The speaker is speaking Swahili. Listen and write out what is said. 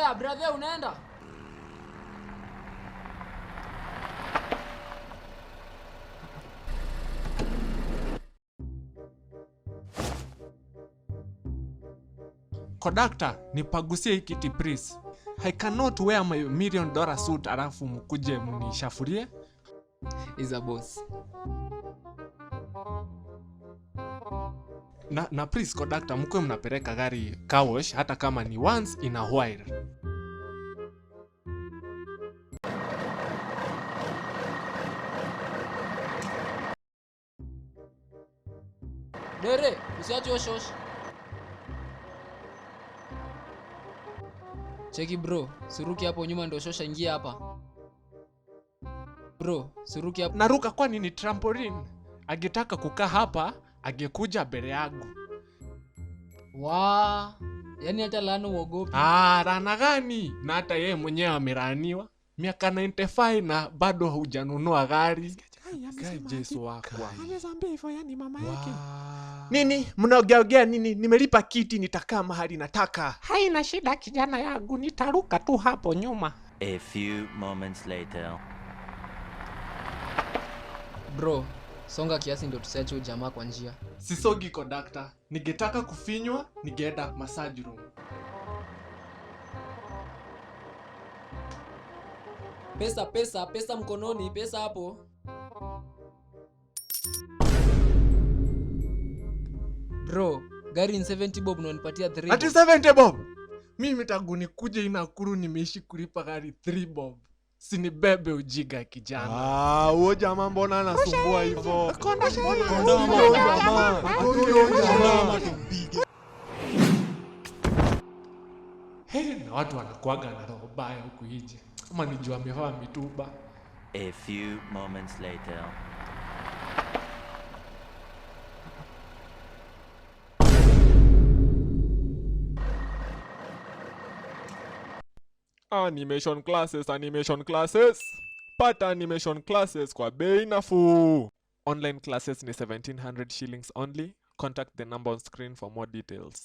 Oya brother, unaenda? Kondakta, nipagusie hii kiti please. I cannot wear my $1 million suit alafu mkuje mnishafurie. Is a boss. Na please kondakta, mkuwe mnapeleka gari car wash hata kama ni once in a while. Dere, usiache hiyo shosh. Cheki bro, suruki hapo nyuma ndo shosha, ingia hapa. Bro, suruki hapo. Naruka kwani ni trampoline? Angetaka kukaa hapa, angekuja mbele yangu. Wa, yani hata laana uogopi. Ah, laana gani? Na hata yeye mwenyewe amelaaniwa. Miaka 95 na bado hujanunua gari. Guy, Jesu wakwa. Amezambia hivyo yani mama yake. Nini? Mnaogeaogea nini? Nimelipa kiti, nitakaa mahali nataka. Haina shida kijana yangu, nitaruka tu hapo nyuma. A few moments later. Bro, songa kiasi ndio tusiache huyu jamaa kwa njia. Sisogi kondakta. Ningetaka kufinywa, ningeenda massage room. Pesa, pesa, pesa mkononi, pesa hapo. Bro, gari ni 70 bob na unipatia 3. Ati 70 bob? Mimi tangu nikuje Nakuru nimeishi kulipa gari 3 bob. Sinibebe ujiga kijana. Ah, huo jamaa mbona anasumbua hivyo? Konda, Konda jamaa. Konda jamaa. Hey, na watu wanakuaga na roho baya huku nje. Ama ni juu amevaa mituba. A few moments later. Animation classes, animation classes. Pata animation classes kwa bei nafuu. Online classes ni 1700 shillings only. Contact the number on screen for more details.